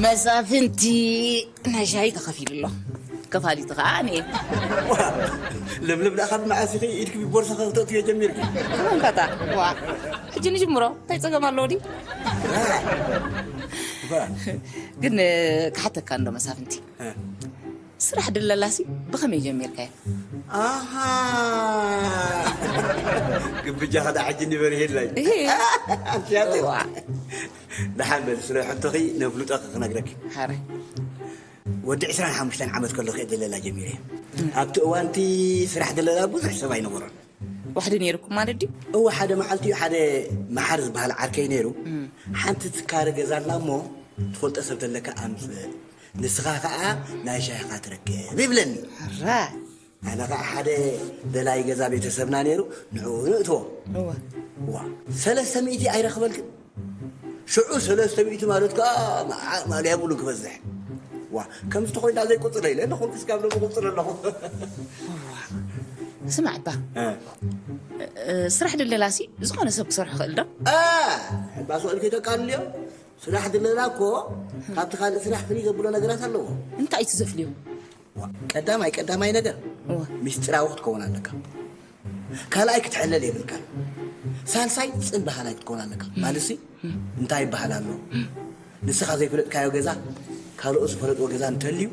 መሳፍንቲ ናይ ሻሂ ተኸፊሉ ኣሎ። ከፋሊት ኸዓ ኣነ እየ። ለምለም ደኣ ካብ መዓስ ኢኺ ኢድኪ ብቦርሳኺ ክተእትዮ ጀሚርኪ? ከመንካታ? ዋ፣ ሕጂ ንጅምሮ። እንታይ ጸገም ኣለዎ ድዩ? ዋ። ግን ክሓተካ እንዶ መሳፍንቲ። እ። ስራሕ ድለላሲ ብኸመይ ጀሚርካዮ? ኣሃ። ግብጃ ኸዳ ሕጂ ንበርሄድላይ። እሂ። ኣንትያቶ። ዋ። ደሓን በል፣ ስለ ሕቶኺ ነፍልጦኺ ክነግረኪ። ሓረ። ወዲ ዕስራን ሓሙሽተን ዓመት ከለኹ እየ ደለላ ጀሚረ። እም። ኣብቲ እዋንቲ ስራሕ ደለላ ብዙሕ ሰብ ኣይነበሮን። ዋሕዲ ነይርኩም ማለት ድዩ? እወ፣ ሓደ መዓልቲ ሓደ መሓር ዝበሃል ዓርከይ ነይሩ። እም። ሓንቲ ትካረ ገዛ ኣላ እሞ ትፈልጦ ሰብ ተለካ ኣምጽእ፣ ንስኻ ከኣ ናይ ሻሂኻ ትረክብ ይብለኒ። ሕራይ። ኣነ ኸዓ ሓደ ደላይ ገዛ ቤተሰብና ነይሩ፣ ንዕኡ ንእትዎ። እወ። ዋ፣ ሰለስተ ሚእቲ ኣይረኽበልክን? ሽዑ ሰለስተ ሚእቲ ማለት ከኣ መዓ-፣ ማልያ ሙሉ ክበዝሕ። ዋ፣ ከምዚ ተኾይና ዘይቁጽረ ኢለ ኣለኹ፣ ክስካብ ሎሚ ቁጽረ ኣለኹ። እዋ። ስማዕ እባ፣ እ። እ፣ ስራሕ ድለላሲ ዝኾነ ሰብ ክሰርሖ ክእል ዶ? እ፣ እባ ስቕ ኢልኪ ተቃልልዮ። ስራሕ ድለላ እኮ ካብቲ ካልእ ስራሕ ፍልይ ዘብሎ ነገራት ኣለዎ። እንታይ እዩ እቲ ዘፍልዮ? ዋ፣ ቀዳማይ፣ ቀዳማይ ነገር እዋ። ሚስጢራዊ ክትከውን ኣለካ። ካልኣይ ክትሕለል የብልካን። ሳልሳይ ጽን በሃላይ ክትከውን ኣለካ። እም። ማለትሲ እም። እንታይ ይበሃል ኣሎ? እም። ንስኻ ዘይፈለጥካዮ ገዛ ካልኦት ዝፈለጥዎ ገዛ እንተልዩ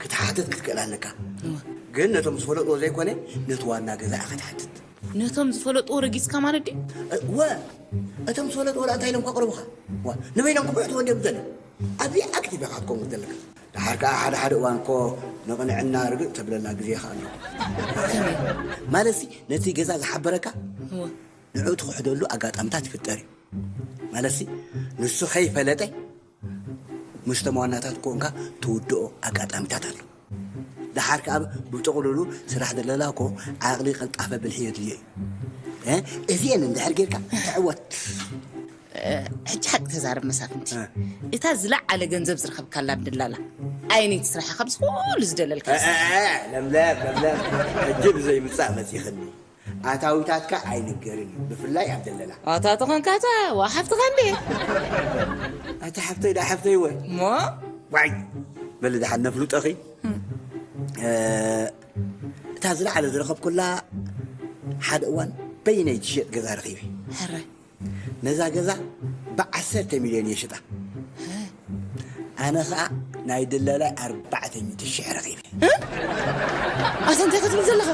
ክትሓትት ክትክእል ኣለካ። እዋ። ግን ነቶም ዝፈለጥዎ ዘይኮነ ነቲ ዋና ገዛ ኢኻ ክትሓትት። ነቶም ዝፈለጥዎ ረጊጽካ ማለት ድዩ? እወ፣ እቶም ዝፈለጥዎ ደኣ እንታይ ኢሎም ከቕርቡኻ? ዋ፣ ንበይኖም ክብሕትዎ እንድዮም ዝደልዩ። ኣብዚ ኣክቲቭ ኢኻ ክትከውን ዘለካ። ደሓር ከኣ ሓደ ሓደ እዋን እኮ ንቕንዕና ርግእ ተብለና ግዜ ይኸኣል እዩ። ከመይ? ማለትሲ ነቲ ገዛ ዝሓበረካ እወ። ንዕኡ ትኽሕደሉ ኣጋጣምታት ይፍጠር እዩ። ማለትሲ ንሱ ከይፈለጠ ምስቶም ዋናታት ኮንካ ትውድኦ ኣጋጣሚታት ኣሎ። ደሓር ከኣ ብጥቕልሉ ስራሕ ደለላ እኮ ዓቕሊ፣ ቅልጣፈ፣ ብልሒ የድልዮ እዩ። እ? እዚኤን እንድሕር ጌርካ ትዕወት። እ፣ ሕጂ ሓቂ ተዛረብ መሳፍንቲ። እ። እታ ዝለዓለ ገንዘብ ዝረኸብካላ ብድላላ ኣየነይቲ ስራሕ ኢኻ ካብዚ ኩሉ ዝደለልካ? እ፣ እ፣ እ፣ ለምለም፣ ለምለም፣ ሕጂ ብዘይ ምጻእ መጺኽኒ። ኣታዊታትካ ኣይንገርን እዩ፣ ብፍላይ ኣብ ደለላ። ኣታ ተኾንካታ፣ ዋ ሓፍትኻ እንዴ? ኣታ ሓፍተይ፣ ዳ ሓፍተይ ወ። እሞ? ዋይ፣ በሊ ደሓን ነፍልጠኺ። እም። እ፣ እታ ዝለዓለ ዝረኸብኩላ ሓደ እዋን በይነይ ትሸጥ ገዛ ረኺበ። ሕረ። ነዛ ገዛ ብዓሰርተ ሚልዮን እየ ሽጣ። ኣነ ኸኣ ናይ ድላላይ ኣርባዕተ ሚእቲ ሽሕ ረኺበ። እ? ኣታ እንታይ ክትብል ዘለኻ?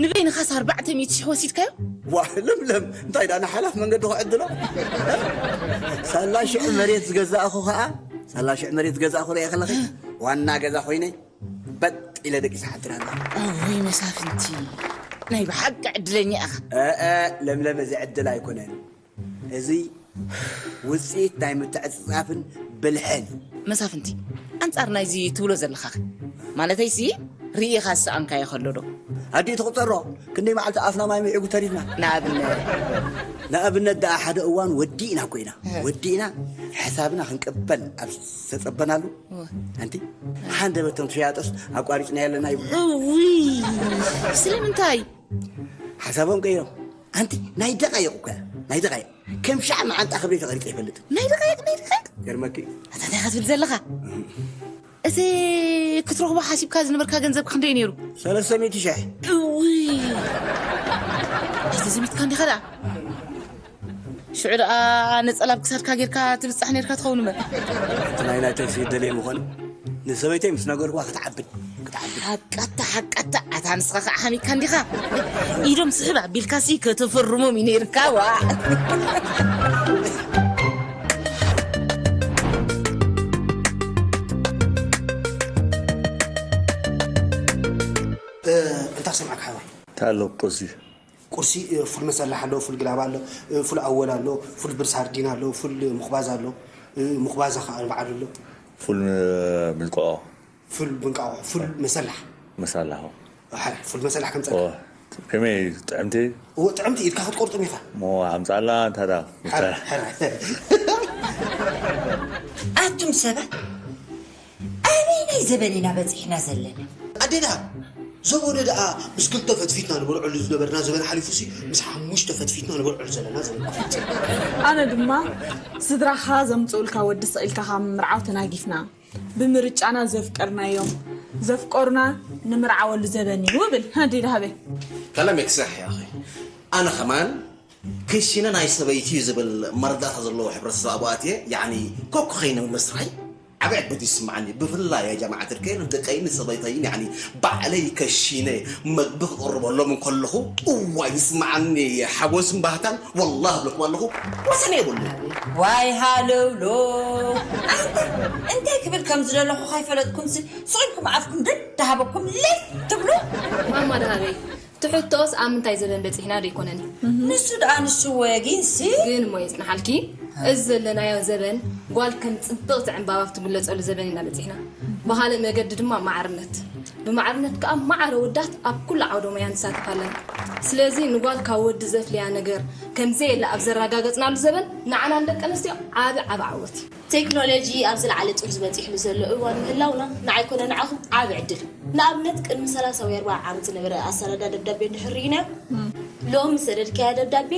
ንበይንኻስ ኣርባዕተ ሚእቲ ሽሕ ወሲድካዮ? ዋ፣ ለምለም፣ እንታይ ደኣ ንሓላፍ መንገዲ ክዕድሎ? ሳላ ሽሕ መሬት ዝገዛእኹ ኸኣ፣ ሳላ ሽሕ መሬት ዝገዛእኹ ርእየ ከለኺ፣ ዋና ገዛ ኮይነ፣ በጥ ኢለ ደቂሰ ሓድር ኣለኹ። ኣወይ መሳፍንቲ፣ ናይ ብሓቂ ዕድለኛ ኢኻ። እ፣ እ፣ ለምለም፣ እዚ ዕድል ኣይኮነን። እዚ ውፅኢት ናይ ምትዕፅፃፍን ብልሕን እዩ። መሳፍንቲ፣ ኣንጻር ናይዚ ትብሎ ዘለኻኸ? ማለተይሲ፣ ርኢኻ ዝሰኣንካዮ ከሎ ዶ? ኣዲኡ ትቑጸሮ፣ ክንደይ መዓልቲ ኣፍና ማይ ምዒጉ ተሪፍና። ንኣብነት? ንኣብነት ደኣ ሓደ እዋን ወዲእና እኮ ኢና። ወዲእና ሕሳብና ክንቅበል ኣብ ዝተጸበናሉ፣ እወ። ኣንቲ፣ ሓንደበቶም ትሽያጦስ ኣቋሪጽና ያለና ይብሉ። እውይ፣ ስለምንታይ? ሓሳቦም ቀይሮም። ኣንቲ፣ ናይ ደቓይቕ እኮ እያ፣ ናይ ደቓይቕ። ከም ሻዕ መዓንጣ ክብሪ ተቐሪጸ ይፈልጥ። ናይ ደቓይቕ፣ ናይ ደቓይቕ? ገርመኪ። ኣታ እንታይ ክትብል ዘለኻ? እቲ ክትረኽቦ ሓሲብካ ዝነበርካ ገንዘብ ክንደይ ነይሩ? ሰለስተ ሚእቲ ሽሕ። እውይ! ኣይተዘሚትካ እንዲኻ ደኣ። ሽዑ ደኣ ነጸላ ኣብ ክሳድካ ጌርካ ትብጻሕ ኔርካ ትኸውን እምበር። እቲ ናይ፣ ናይ ተፍሲር ደልየ ምኾነ። ንሰበይተይ ምስ ነገርኩዋ ክትዓብድ፣ ክትዓብድ። ሓቃታ፣ ሓቃታ፣ ኣታ ንስኻ ከዓ ሓሚካ እንዲኻ። ኢዶም ስሕብ ኣቢልካሲ ከተፈርሞም እዩ ነይርካ፣ ዋ። እ፣ እንታይ ሰማዕካ ሓወይ? እንታይ ኣሎ ቁርሲ? ቁርሲ፣ እ፣ ፉል መሰላሕ ኣሎ፣ ፉል ግላባ ኣሎ፣ እ፣ ፉል ኣወል ኣሎ፣ ፉል ብርሳርዲን ኣሎ፣ ፉል ምኽባዝ ኣሎ፣ እ፣ ምኽባዛ ከዓ ባዕሉ ኣሎ። ፉል፣ እ፣ ምንቆቆ። ፉል ምንቃቆ፣ ፉል መሰላሕ። መሳላሖ። ኣረ፣ ፉል መሰላሕ ከምፀልካ። ኦ፣ ከመይ ጥዕምቲ? እዎ፣ ጥዕምቲ ኢድካ ክትቆርጦም ኢኻ። ሞ፣ ኣምፃላ፣ እንታይ ደኣ? ሕረ፣ ሕረ። ኣቱም ሰባት፣ ኣበየናይ ዘበን ኢና በጺሕና ዘለና? ኣዴና፣ ዘበኑ ደኣ ምስ ክልተ ፈትፊትና ንበልዐሉ ዝነበርና ዘበን ሓሊፉሲ፣ ምስ ሓሙሽተ ፈትፊትና ንበልዐሉ ዘለና ዘበን። ኣነ ድማ፣ ስድራኻ ዘምጽኡልካ ወዲ ስቕ ኢልካ ካብ ምምርዓው ተናጊፍና፣ ብምርጫና ዘፍቀርናዮም፣ ዘፍቀሩና ንምርዓወሉ ዘበን እዩ እብል። ኣዴና ሃበይ። كلامك صح يا أخي. ኣነ ከማን ክሽነ ናይ ሰበይቲ እዩ ዝብል መረዳእታ ዘለዎ ሕብረተሰብ ኣብኡ ኣትየ፣ ያዕኒ፣ ኮኮ ኸይነ ምስራይ ዓቢ ዕግበት ይስምዓኒ። ብፍላይ፣ ያ ጀማዓት፣ ከይነ ደቀይን ሰበይተይን፣ ያዕኒ፣ ባዕለይ ከሺነ መግቢ ክቕርበሎም እንከለኹ፣ እዋይ፣ ዝስምዓኒ ሓጎስን ባህታን፣ ወላሂ እብለኩም ኣለኹ፣ ወሰን የብሉን። ዋይ ሃለውሎ። ኣንተ እንታይ ክብል ከም ዝደለኹ ካይፈለጥኩምሲ፣ ስቕ ኢልኩም ኣፍኩም ደድ ደሃበኩም ለይ ትብሉ። ማማ ደሃበይ፣ ትሕቶስ ኣብ ምንታይ ዘበን በጺሕና ዶ ኣይኮነን? ንሱ ደኣ ንሱ ወጊንሲ። ግን እሞ የጽንሓልኪ፣ እዚ ዘለናዮ ዘበን ጓል ከም ጽብቕቲ ዕምባባ እትግለጸሉ ዘበን ኢና በጺሕና። ብኻልእ መገዲ ድማ ማዕርነት። ብማዕርነት ከኣ ማዕረ ኣወዳት ኣብ ኩሉ ዓውደ ሞያ ንሳተፍ ኣለና። ስለዚ ንጓል ካብ ወዲ ዘፍልያ ነገር ከም ዘየለ ኣብ ዘረጋገጽናሉ ዘበን ንዓና ንደቂ ኣንስትዮ ዓቢ ዓቢ ዓወት እዩ። ቴክኖሎጂ ኣብ ዝለዓለ ጥርዙ በጺሕሉ ዘሎ እዋን ምህላውና፣ ንዓይ ኮነ ንዓኹም ዓቢ ዕድል እዩ። ንኣብነት፣ ቅድሚ ሰላሳ ወይ ኣርባዓ ዓመት ዝነበረ ኣሰናዳ ደብዳቤ እንድሕር ርኢናዮ፣ ሎሚ ዝሰደድካያ ደብዳቤ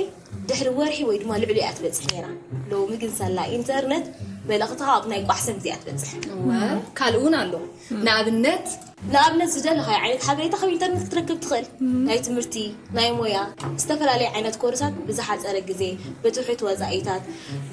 ድሕሪ ወርሒ ወይ ድማ ልዕሊኡ እያ ትበጽሕ ነይራ። ሎሚ ግን ሳላ ኢንተርነት፣ መልእኽትኻ ኣብ ናይ ቋሕ ሰንት እያ ትበጽሕ። እወ፣ ካልእ እውን ኣሎ። ንኣብነት፣ ንኣብነት፣ ዝደለኻዮ ዓይነት ሓበሬታ ካብ ኢንተርነት ክትረክብ ትኽእል። ናይ ትምህርቲ፣ ናይ ሞያ፣ ዝተፈላለየ ዓይነት ኮርሳት ብዝሓጸረ ግዜ፣ ብትሑት ወጻኢታት፣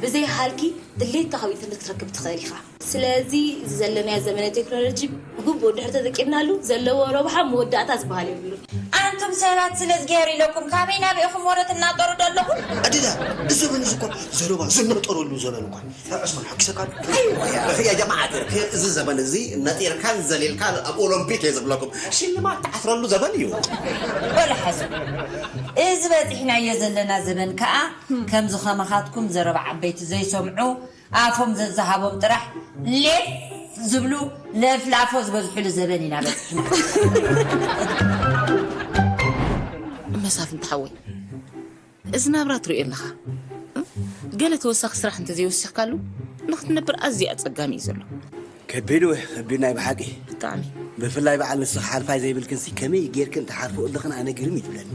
ብዘይ ሃልኪ ድሌትካ ካብ ኢንተርነት ክትረክብ ትኽእል ኢኻ። ስለዚ፣ እዚ ዘለናዮ ዘመነ ቴክኖሎጂ ብግቡእ እንድሕር ተጠቂምናሉ፣ ዘለዎ ረብሓ መወዳእታ ዝበሃል የብሉን። ኣንቱም ሰባት፣ ስለ እግዚኣብሔር ኢለኩም ካበይ ናበይ ኢኹም ወረ ትናጠሩ ዘለኹም? ኣዴና፣ እዚ ዘበን እዚ እኮ ዘረባ ዝነጠረሉ ዘበን እኳ። ዑስማን፣ ሓኪሰካ ኣሎ። ኣይዋ፣ ያ፣ ያ ጀማዓት፣ እዚ ዘበን እዚ ነጢርካን ዘሊልካን ኣብ ኦሎምፒክ እየ ዝብለኩም። ሽልማት ትዓስረሉ ዘበን እዩ። በሉ ሓዙ። እዚ በጺሕናዮ ዘለና ዘበን ከኣ፣ ከምዚ ከማኻትኩም ዘረባ ዓበይቲ ዘይሰምዑ፣ ኣፎም ዘዝሃቦም ጥራሕ ሌፍ ዝብሉ ለፍላፎ ዝበዝሑሉ ዘበን ኢና በጺሕና። መሳፍንቲ ሓወይ፣ እዚ ናብራ ትርእዮ ኣለኻ። ገለ ተወሳኺ ስራሕ እንተዘይወሲኽካሉ፣ ንኽትነብር ኣዝዩ ኣጸጋሚ እዩ ዘሎ። ከቢድ ወይ? ከቢድ ናይ ብሓቂ። ብጣዕሚ። ብፍላይ በዓል ንስኺ ሓልፋይ ዘይብልክንሲ ከመይ ጌርክን ትሓልፍኦ ኣለኽን ኣነ ግርም እዩ ትብለኒ።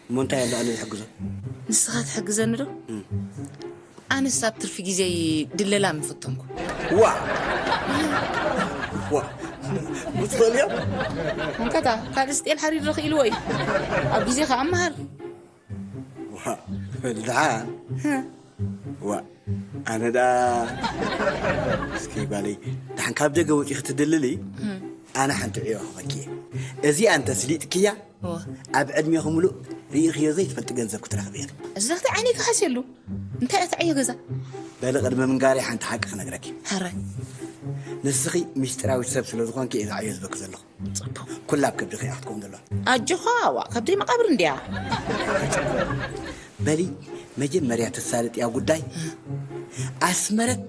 እሞ እንታይ ኣሎ ኣነ ዝሕግዞ? ንስኻ ትሕግዘኒ ዶ? እም። ኣነስ ኣብ ትርፊ ግዜይ ድለላ ምፈተንኩ። ዋ! ዋ! ምትኽእል እያ? እንከታ፣ ካልእ ስጤል ሓሪር ዶ ክኢልዎ እዩ? ኣብ ግዜኻ ኣመሃር። ዋ፣ ደሓን። ዋ፣ ኣነ ደኣ፣ እስኪ ጓለይ፣ ደሓን ካብ ደገ ወፂኺ ትድልሊ፣ ኣነ ሓንቲ ዕዮ ክህበኪ እየ። እዚኣ እንተስሊጥክያ፣ እወ። ኣብ ዕድሜኺ ሙሉእ ርኢኽዮ ዘይትፈልጢ ገንዘብ ክትረኽቢ ኢኺ። እዚ ዛኽቲ ዓይነይ ክሓስየሉ። እንታይ እያ ትዕዮ ገዛ? በሊ ቅድሚ ምንጋረይ ሓንቲ ሓቂ ክነግረኪ። ሕራይ። ንስኺ ሚስጢራዊት ሰብ ስለ ዝኾንኪ እየ ዝዓዮ ዝበኪ ዘለኹ። ጽቡቕ። ኩላ ኣብ ከብድኺ እያ ክትከውን ዘለዋ። ኣጆኻ፣ ዋእ፣ ከብደይ መቓብር እንድያ። በሊ፣ መጀመርያ ተሳልጥያ ጉዳይ ኣስመረት፣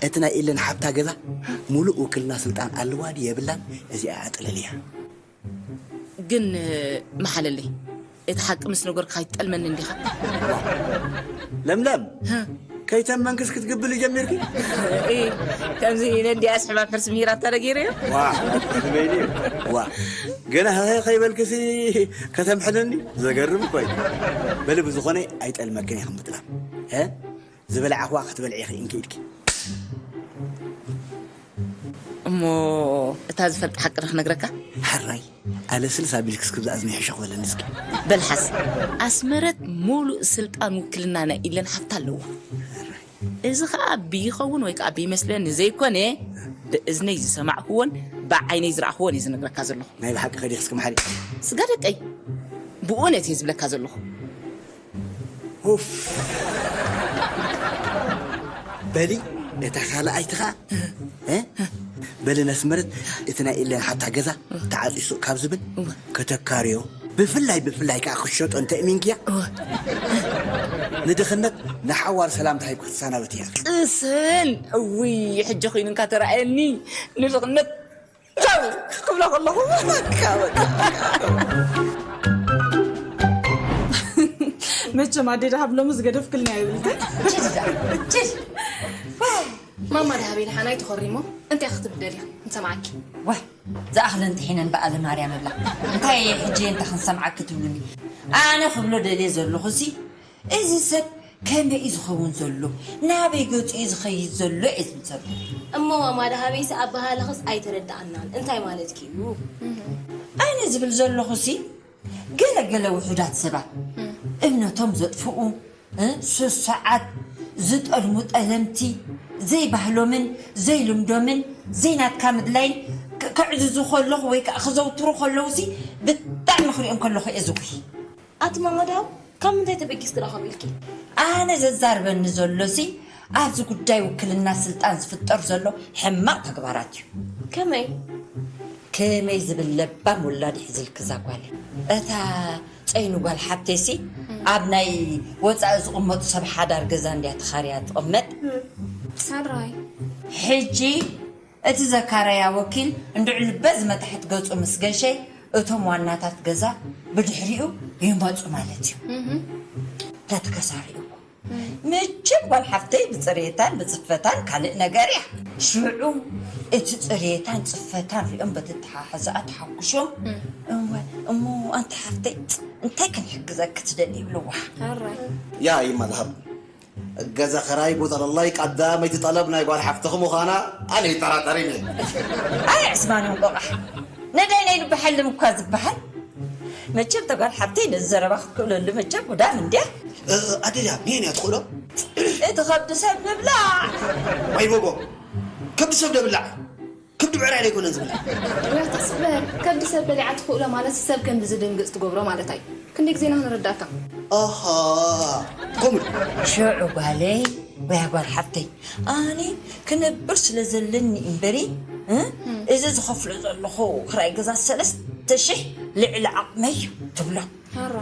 እቲ ናይ ኢለን ሓብታ ገዛ ሙሉእ ውክልና ስልጣን ኣለዋ ድዩ የብላን? እዚኣ ኣጥልልያ። ግን መሓለለይ፣ እቲ ሓቂ ምስ ነገርካ ኣይትጠልመኒ እንዲኻ። ለምለም፣ ከይተመንክስ ክትግብል ጀሚርኪ። ከምዚ ነንዲያ ኣስሕባ ሕርስ ምሂራታ ነጊረዮ። ዋ በይኒ፣ ዋ ገና ሀኸ ከይበልክሲ ከተምሕለኒ። ዘገርም እኮ እዩ። በሊ ብዝኾነ ኣይጠልመክን እየ። ከም ምጥላም ዝበላዕኽዋ ክትበልዒ ኢኺ እንኪ ኢድኪ። እሞ እታ ዝፈልጥ ሓቂ ዶ ክነግረካ? ሓራይ ኣለስልስ ኣቢልክስ ክብዛ እዝኒ ሕሾኽ በለኒ እስኪ። በልሓስ ኣስመረት ሙሉእ ስልጣን ውክልና ናይ ኢለን ሓፍታ ኣለዋ። እዚ ኸዓ ብይኸውን ወይ ከዓ ብይመስለኒ ዘይኮነ፣ ብእዝነይ ዝሰማዕክዎን ብዓይነይ ዝረኣኽዎን እየ ዝነግረካ ዘለኹ። ናይ ብሓቂ ከዲኽስ ክምሓሪ? ስጋ ደቀይ፣ ብእውነት እየ ዝብለካ ዘለኹ። ኡፍ። በሊ እታ ካልኣይቲ ኸዓ፣ እ? በሊ ነስመረት፣ እቲ ናይ ኢለን ሓታ ገዛ ተዓፂ ሱቕ ካብ ዝብል ከተካርዮ፣ ብፍላይ ብፍላይ ከዓ ክሸጦ እንተ እሚንክያ፣ ንድኽነት ንሓዋር ሰላምታ ሂብ ክትሰናበት እያ። ቅሰን። እውይ፣ ሕጂ ኮይኑንካ ተረኣየኒ ንድኽነት። ቻው ክብላ ከለኹ፣ በቃ፣ በቃ። መቸም ኣዴ ደሃብ ሎሚ ዝገደፍክልና የብልክን። ችል እዛ፣ ችል። ማማ ደሃበይ ደሓን ኣይትኾሪሞ? እንታይ ክትብል ደሊኻ? ንሰማዓኪ። ዋ፣ ዝኣኽለን ጥሒነን በኣለ ማርያም እብላ። እንታይ እየ ሕጂ እንታይ ክንሰምዓኪ ትብሉኒ? ኣነ ክብሎ ደልየ ዘለኹ ሲ፣ እዚ ሰብ ከመይ እዩ ዝኸውን ዘሎ? ናበይ ገጹ እዩ ዝኸይድ ዘሎ እየ ዝብል ዘሎ። እሞ ማማ ደሃበይሲ ኣበሃህላኽስ ኣይተረድኣናን። እንታይ ማለትኪ እዩ? ኣነ ዝብል ዘለኹ ሲ፣ ገለ ገለ ውሑዳት ሰባት እምነቶም ዘጥፍኡ፣ እ፣ ስሱዓት፣ ዝጠልሙ ጠለምቲ፣ ዘይባህሎምን ዘይልምዶምን ዘይናትካ ምድላይን ክ-፣ ከዕዝዙ ከለኹ ወይ ከዓ ክዘውትሩ ከለዉ ሲ ብጣዕሚ ክሪኦም ከለኹ እየ ዝጉሂ። ኣቲ ማማ ደሃብ፣ ካብ ምንታይ ተበጊስኪ ደኣ ከምኡ ኢልኪ? ኣነ ዘዛርበኒ ዘሎ ሲ ኣብዚ ጉዳይ ውክልና ስልጣን ዝፍጠር ዘሎ ሕማቕ ተግባራት እዩ። ከመይ? ከመይ ዝብል ለባም ውላድ ይሕዝልኪ እዛ ጓለይ። እታ ጸይኑ ጓል ሓብተይሲ ኣብ ናይ ወጻኢ ዝቕመጡ ሰብ ሓዳር ገዛ እንድያ ተኻርያ ትቕመጥ። ሕራይ። ሕጂ እቲ ዘካረያ ወኪል እንድዕሉ በዚ መታሕት ገጹ ምስ ገሸ፣ እቶም ዋናታት ገዛ ብድሕሪኡ ይመጹ ማለት እዩ። ተትከሳሪኡ እኮ። መቸም ጓል ሓፍተይ ብጽሬታን ብጽፈታን ካልእ ነገር እያ። ሽዑ እቲ ጽሬታን ጽፈታን ሪኦም በቲ ተሓሕዝኣ ተሓጉሾም፣ እወ፣ እሞ ኣንቲ ሓፍተይ እንታይ ክንሕግዘኪ ትደሊ ይብልዋ። ሕራይ። ያ ይመዝሃብ። ገዛ ኸራይ ቦታ ለላይ ቀዳመይቲ ጠለብ ናይ ጓል ሓፍትኺ ምዃና ኣነ ይጠራጠርን እየ። ኣይ ዕስማን እንቆቕሕ፣ ነዳይ ናይ ልቢ ሓልም እኳ ዝበሃል። መቸም ተጓል ሓፍተይ ነዚ ዘረባ ክትክእለሉ መቸም ጉዳም እንድያ። ኣደዳ ሜን እያ ትኽእሎ? እቲ ከብዲ ሰብ ምብላዕ። ወይ ቦቦ፣ ከብዲ ሰብ ደብላዕ፣ ከብዲ ብዕራይ ኣይኮነን ዝብላዕ። ወይ ተስበር፣ ከብዲ ሰብ በሊዓ ትኽእሎ ማለት ሰብ ከም ዝድንግጽ ትገብሮ ማለት ኣይ። ክንደይ ግዜና ክንርዳእካ? ኣሃ፣ ከምኡ ድዩ? ሽዑ ጓለይ ወይ ጓል ሓፍተይ፣ ኣነ ክነብር ስለ ዘለኒ እምበሪ፣ እ? እዚ ዝኸፍሎ ዘለኹ ክራይ ገዛ ሰለስተ ሽሕ ልዕሊ ዓቕመይ እዩ ትብሎ። ሃራ።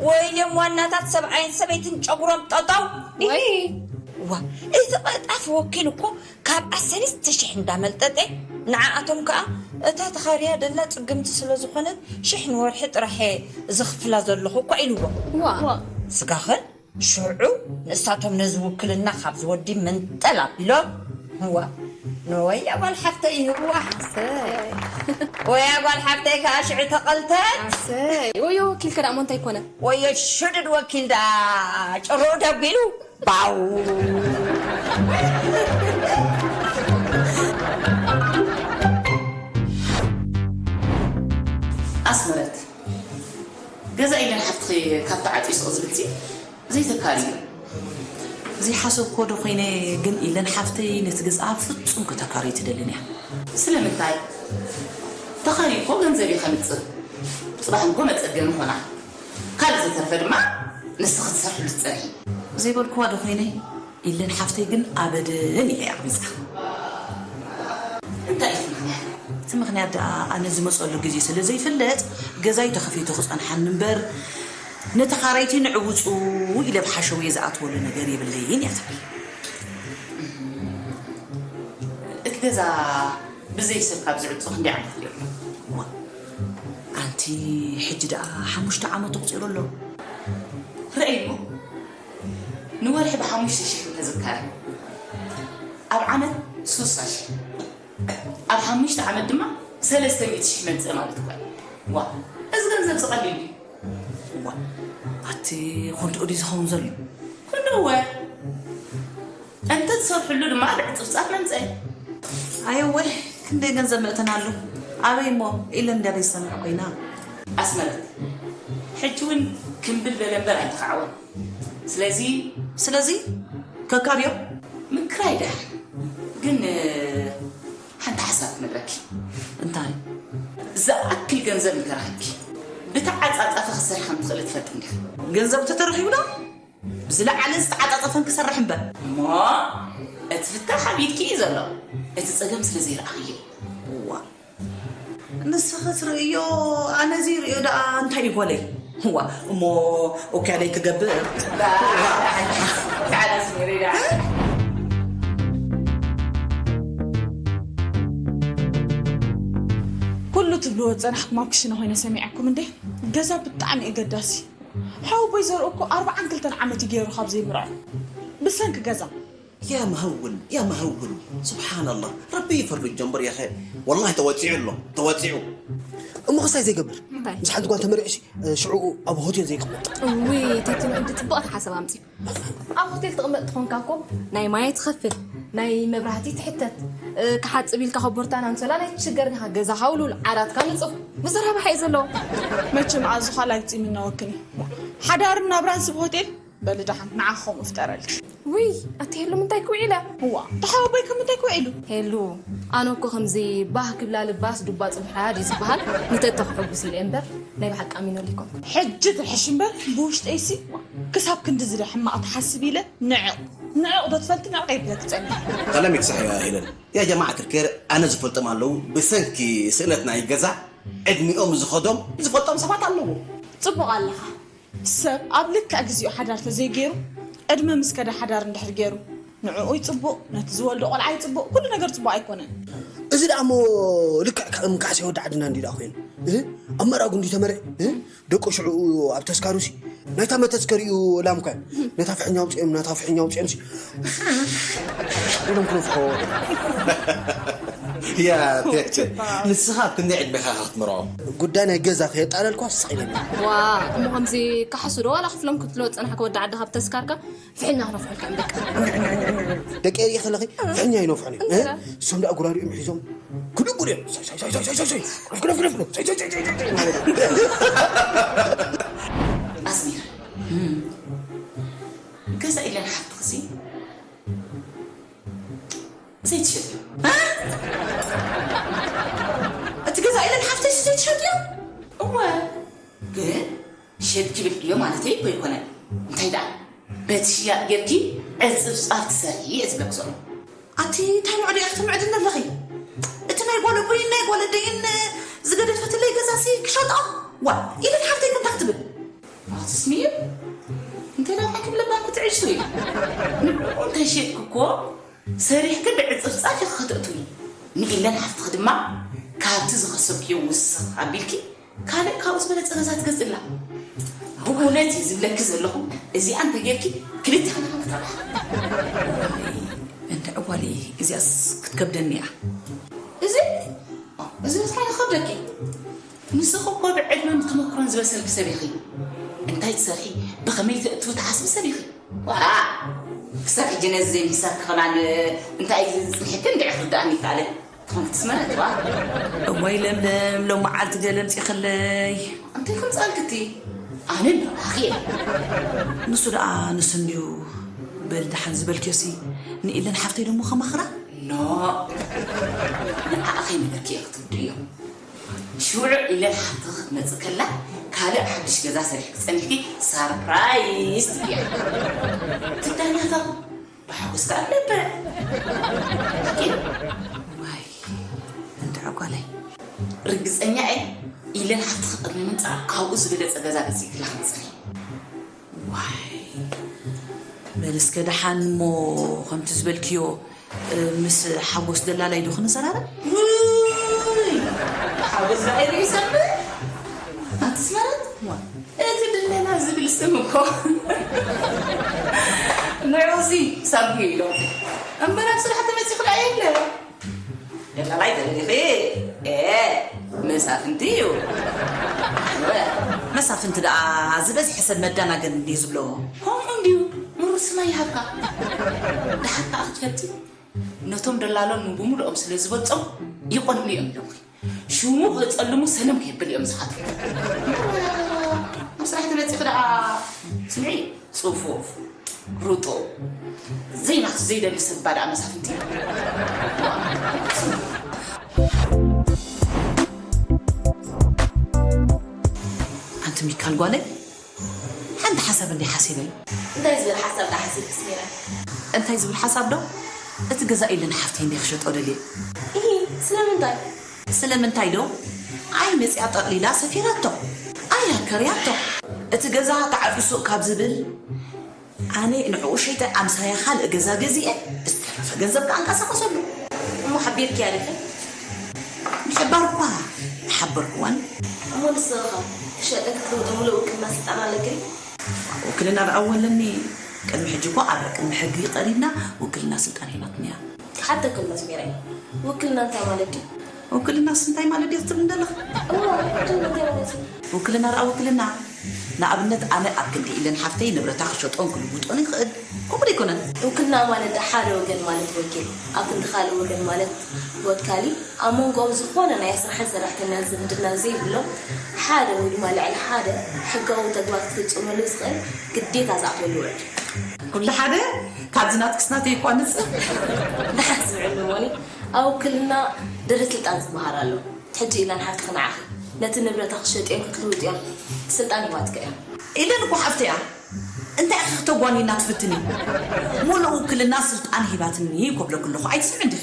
ወይም ዋናታት ሰብኣይን ሰበይትን ጨጉሮም ጠጠው። ወይ ዋ፣ እቲ ቀጣፍ ወኪል እኮ ካብ ሰለስተ ሽሕ እንዳመልጠጠ፣ ንዓኣቶም ከኣ እታ ተኻርያ ደላ ጽግምቲ ስለ ዝኾነት ሽሕ ንወርሒ ጥራሕ እየ ዝኽፍላ ዘለኹ እኳ ኢልዎ። ዋ። ስጋኽን ሽዑ ንሳቶም ነዚ ውክልና ካብ ዝወዲ መንጠል ኣቢሎም፣ ዋ፣ ንወያ ጓል ሓፍተይ ይህብዋ። ሰይ። ወያ ጓል ሓፍተይ ከኣ ሽዑ ተቐልተት። ሰይ። ወዮ ወኪል ከዳሞ እንታይ ኮነ? ወዮ ሽዱድ ወኪል ደኣ ጭርኡ ደቢሉ ባው። ኣስመረት፣ ገዛ ኢለን ሓፍትኺ ካብ ተዓፅዩ ስቕ ዝብልሲ ዘይተካል እዩ። ዘይሓሰብክዎ ዶ ኮይነ፣ ግን ኢለን ሓፍተይ ነቲ ገዝኣ ፍጹም ከተካርዮ ትደልን እያ። ስለምንታይ? ተኻርዩ እኮ ገንዘብ እዩ ከምጽእ። ጽባሕ እኮ መጸገሚ ኾና። ካልእ ዝተርፈ ድማ ንስኺ ትሰርሕሉ ትጸንሒ። ዘይበልክዋ ዶ ኮይነ፣ ኢለን ሓፍተይ ግን ኣበደን ኢለ እየ ኣቕቢጻ። እንታይ እዩ እቲ ምኽንያት? እቲ ምኽንያት ደኣ ኣነ ዝመጸሉ ግዜ ስለ ዘይፍለጥ፣ ገዛይ ተኸፊቱ ክጸንሓኒ እምበር፣ ንተኻረይቲ ንዕውፁ ኢለ ብሓሸውየ ዝኣትወሉ ነገር የብለይን እያ ትብል። እቲ ገዛ ብዘይ ሰብ ካብ ዝዕፁ ክንደይ ዓመት ገይሩ? ዋ፣ ኣንቲ ሕጂ ደኣ ሓሙሽተ ዓመት ተቑፂሩ ኣሎ። ረኣይሞ፣ ንወርሒ ብሓሙሽተ ሽሕ እንተዝካረ፣ ኣብ ዓመት ሱሳ ሽሕ፣ ኣብ ሓሙሽተ ዓመት ድማ ሰለስተ ሚእቲ ሽሕ መምፅእ ማለት እኳ እዩ። ዋ፣ እዚ ገንዘብ ዝቐሊል እዩ። ዋ፣ ኣቲ ኮንትኡ ድዩ ዝኸውን ዘሎ? ኩሉ እወ። እንተ ትሰርሕሉ ድማ ብዕፅፍፃፍ መምፀኢ። ኣየወ፣ ክንደይ ገንዘብ መእተናሉ። ኣበይ እሞ ኢለ እንዳበይ ዝሰምዕ ኮይና። ኣስመረት፣ ሕጂ እውን ክምብል በለ እምበር ኣይተኻዕወን። ስለዚ ስለዚ ከካብዮ። ምክራይ ደሓን፣ ግን ሓንቲ ሓሳብ ክነግረኪ። እንታይ? ዝኣክል ገንዘብ እንተረኺብኪ ብተዓፃፃፊ ክትሰርሒ ከም ትኽእሊ ትፈልጢ እንዲኺ። ገንዘብ ተተረኺቡ ዶ? ብዝለዓለ ዝተዓፃፀፈን ክሰርሕ እምበር። እሞ እቲ ፍታሕ ኣብ ኢድኪ እዩ ዘሎ። እቲ ፀገም ስለ ዘይረኣኽዮ። እዋ፣ ንስኺ ትርእዮ፣ ኣነ ዘይርእዮ ደኣ እንታይ እዩ ጓለይ? እዋ፣ እሞ ኦኬ ኣለይ ክገብር። ኩሉ ትብልዎ ዝጸናሕኩም ኣብ ክሽነ ኮይነ ሰሚዐኩም እንዴ? ገዛ ብጣዕሚ እዩ ገዳሲ። ሓወቦይ ዘርኡ እኮ ኣርብዓን ክልተን ዓመት እዩ ገይሩ ካብ ዘይምርዖ ብሰንኪ ገዛ። يا مهون يا مهون، سبحان الله، ربي يفرج جنبر يا أخي. والله تواتيع الله، تواتيع. እሞ ክሳይ ዘይገብር እንታይ? ምስ ሓንቲ ጓል ተመሪዕሲ ሽዑ ኣብ ሆቴል ዘይቅመጥ። እውይ፣ ተቲ ንዕዲ ጽቡቕ ሓሳብ ኣምጺኡ። ኣብ ሆቴል ትቕመጥ ትኾንካ እኮ ናይ ማይ ትኸፍል፣ ናይ መብራህቲ ትሕተት፣ እ፣ ክሓጽብ ኢልካ ኮቦርታን ኣንሶላን ኣይትሽገርን ኢኻ። ገዛኻ ውልውል፣ ዓራትካ ንጹህ። ብዘረባ ሓቂ ዘለዎ። መቸም ኣዙኻ ላይክ ጺም እናወክኒ። ሓዳርን ናብራን ስብ ሆቴል በሊ ደሓን ንዓኻ ከምኡ ፍጠረልኪ። ውይ ኣቲ ሄሉ ምንታይ ክውዒላ? እዋ ተሓወቦይ ከም ምንታይ ክውዒሉ? ሄሉ ኣነ እኮ ከምዚ ባህ ክብላ ልባስ ዱባ ጽቡሓ ድዩ ዝበሃል ንተተኽሕጉስ ኢለ እምበር ናይ ብሓቂ ኣሚነሉ ኣይኮንኩን። ሕጂ ትርሕሽ እምበር ብውሽጠይሲ ክሳብ ክንድዚ ዶ ሕማቕ ትሓስብ ኢለ ንዕቕ ንዕቕ ዶ ትፈልጢ ንዕቕ ኢለ ክጸንሕ። ቀለሚት ሳሕ እያ ሄለን። ያ ጀማዓ ክርክር ኣነ ዝፈልጦም ኣለዉ ብሰንኪ ስእነት ናይ ገዛ ዕድሚኦም ዝኸዶም ዝፈልጦም ሰባት ኣለዉ። ጽቡቕ ኣለኻ። ሰብ ኣብ ልክዕ ግዚኡ ሓዳር ተዘይገይሩ ዕድመ ምስ ከደ ሓዳር እንድሕር ገይሩ ንዕኡ ይፅቡቕ፣ ነቲ ዝወልዶ ቆልዓ ይፅቡቕ፣ ኩሉ ነገር ፅቡቕ ኣይኮነን። እዚ ደኣ እሞ ልክዕ ከም ካሕሲ ወዲ ዓድና እንዲ ደኣ ኮይኑ ኣብ መራጉ እንዲ ተመርዕ ደቂ ሽዑ ኣብ ተስካሩሲ ናይታ መተስከሪኡ ላም ኮ ነታ ፍሕኛ ኣውፅኦም ናታ ፍሕኛ ኣውፅኦም ሲ ኢሎም ክነፍሖ ያ ቴቸ ንስኻ ኣብ ክንደይ ዕድሜኻ ክትምርዖ? ጉዳይ ናይ ገዛ ከየጣለልኳ ስቕ ኢለኒ። ዋ እሞ ከምዚ ካሕሱ ዶ ዋላ ክፍሎም ክትሎ ዝጸናሕካ ወዲ ዓድኻ ብተስካርካ ፍሕኛ ክነፍሑልካ እዮም ደቂ። ደቂ ሪኢ ከለኺ ፍሕኛ ይነፍሑን እዮም። እሶም ደኣ ጉራሪኦም ሒዞም ክድጉር እዮም። ኣስሚር ገዛ ኢለን ሓፍትኽሲ ዘይትሸጥዮ? እቲ ገዛ ኢለን ሓፍተይሲ ዘይትሸጥዮ? እወ፣ ግን ሸጥኪ ብልዕዮ ማለተይ እኮ ኣይኮነን። እንታይ ደኣ በቲ ሽያጥ ጌርኪ ዕፅፍፃፍ ትሰርሒ እየ ዝብለኪ ዘሎ። ኣቲ እንታይ ምዕዶ ኢኺ ትምዕድኒ ኣለኺ? እቲ ናይ ጓል ኣቦይን ናይ ጓል ኣደይን ዝገደፈትለይ ገዛሲ ክሸጦ? ዋእ ኢለን ሓፍተይ እንታይ ክትብል? ኣቲ ስሚር እንታይ ደኣ ኮይንኪ ብለባም ክትዕሹ እዩ። ንዕኡ እንተሸጥኪ እኮ ሰሪሕኪ ብዕፅፍፃፍ ኢኺ ክተእትዊ። ንኢለን ሓፍትኺ ድማ ካብቲ ዝኸሰብክዮ ውስኽ ኣቢልኪ ካልእ ካብኡ ዝበለፀ ገዛ ትገዝእላ። ብእውነት እየ ዝብለኪ ዘለኹ እዚኣ እንተጌርኪ ክልተ ክልተ ክትረብሓ። እንድዒ ጓለይ እዚኣስ ክትከብደኒ እያ። እዚ እዚ እንታይ ክኸብደኪ? ንስኺ እኮ ብዕድመን ብተመክሮን ዝበሰልኪ ሰብ ኢኺ። እንታይ ትሰርሒ ብኸመይ ተእትዊ ትሓስቢ ሰብ ኢኺ። ዋእ ክሳብ ሕጂ ነዚ ዘይምሕሳብ ክኸማን እንታይ እዩ ዝፅንሕክን እንድዒ ክርድኣኒ ይከኣለ። ትኾን ክትስመረት ዋ። እዋይ ለምለም ሎም መዓልቲ ገለ ምፂኽለይ። እንታይ ከምፃልክቲ ኣነ ምረባኺ እየ። ንሱ ደኣ ንሱ እንድዩ በል ደሓን ዝበልክዮሲ ንኢለን ሓፍተይ ደሞ ከማኽራ። ኖ ንዓኣ ከይነበርኪ እየ ክትውድእዮ። ሽውዕ ኢለን ሓፍትኺ ክትመፅእ ከላ ካልእ ሓድሽ ገዛ ሰሪሕኪ ፀኒሕኪ ሳርፕራይዝ ትብልያ። ትዳናፈቕ ብሓጎስ ከዓ ትነብዕ። ሓቂ ዋይ እንድዒ ጓለይ። ርግፀኛ እየ ኢለን ሓፍትኺ ቅድሚ ምምፃኣ ካብኡ ዝበለፀ ገዛ ገዚእክላ ክትመፅእ። በል እስከ ደሓን እሞ፣ ከምቲ ዝበልክዮ፣ እ፣ ምስ ሓጎስ ደላላይ ዶ ክንዘራረብ? ውይ፣ ሓጎስ ዛይ ርእሰብ ኣትስ ማለት እቲ ድለና ዝብል ስም እኮ ንዑዚ ሳጉ ኢሎ እምበር ኣብ ስራሕ ተመፂ ክልኣ የለ። ደላላይ ደሊኺ? ኤ፣ መሳፍንቲ እዩ። መሳፍንቲ ደኣ ዝበዝሐ ሰብ መዳናገር እንድዩ ዝብሎ። ከምኡ እንድዩ። ምሩስና ይሃብካ። ደሓር ከዓ ክትፈልጢ፣ ነቶም ደላሎን ብምሉኦም ስለ ዝበልጾም ይቐንኡ እዮም ኣለዉ። ሽሙ ከጸልሙ ሰለም ከየብል እዮም ዝሓትሩ። ኣብ ስራሕ ተመጺኺ ደኣ ስምዒ፣ ጽፉፍ፣ ርጡብ፣ ዘይናቱ ዘይደሊ ሰብ እባ ደኣ መሳፍንቲ። ኣንቲ ሚካል ጓለይ፣ ሓንቲ ሓሳብ እንዲ ሓሲበ። እንታይ ዝበል ሓሳብ ዳ ሓሲብ ክስሚራ? እንታይ ዝብል ሓሳብ ዶ? እቲ ገዛ ኢለን ሓፍተይ እንዲ ክሸጦ ደልየ። እሂ፣ ስለምንታይ? ስለምንታይ ዶ? ኣይ መጽያ ጠቕሊላ ሰፊራቶ። ኣይ ኣከርያቶ። እቲ ገዛ ተዓጽዩ ሱቕ ካብ ዝብል ኣነ ንዕኡ ሸይጠ ኣምሳያ ካልእ ገዛ ገዚኤ ዝተረፈ ገንዘብ ከኣንቀሳቐሰሉ። እሞ ሓቢርክያ ዲኺ? ምሕባር እኳ ሓበርክዋን። እሞ ንስኻ ክሸጠ ክትልውጦ ሙሉእ ውክልና ስልጣን ኣለክን? ውክልና ደኣ ኣለኒ። ቅድሚ ሕጂ እኮ ኣብ ቅድሚ ሕጊ ቀሪብና ውክልና ስልጣን ሂባትና እያ። ክሓተክን መስሚረይ፣ ውክልና እንታይ ማለት ድዩ? ውክልናስ እንታይ ማለት ድዩ ክትብል እንደለኻ? እዋ፣ ውክልና እንታይ ማለት እዩ? ውክልና ደኣ ውክልና። ንኣብነት ኣነ ኣብ ክንዲ ኢለን ሓፍተይ ንብረታ ክሸጦን ክልውጦን ይኽእል። ከምኡ ዶ ኣይኮነን? ውክልና ማለት ሓደ ወገን ማለት ወኪል፣ ኣብ ክንዲ ካልእ ወገን ማለት ወካሊ፣ ኣብ መንጎኦም ዝኾነ ናይ ስራሕን ሰራሕተኛን ዝምድና ዘይብሎም ሓደ ወይ ድማ ልዕሊ ሓደ ሕጋዊ ተግባር ክፍፅመሉ ዝኽእል ግዴታ ዝኣትወሉ ውዕል። ኩሉ ሓደ ካብዚ ናትክስ ናተይ እኳ ንፅህ። ደሓን ስምዕኒ እሞኒ፣ ኣብ ውክልና ደረት ስልጣን ዝበሃል ኣሎ። ሕጂ ኢለን ሓፍትኺ ንዓኺ ነቲ ንብረታ ክሸጥዮን ክትልውጥዮን ስልጣን ሂባትኪ እያ። ኢለን እኮ ሓፍተይ እያ። እንታይ ኢኺ ክተጓንይና ትፍትኒ? ሙሉእ ውክልና ስልጣን ሂባትኒ ክብለኪ ኣለኹ ኣይትስምዕን ዲኺ?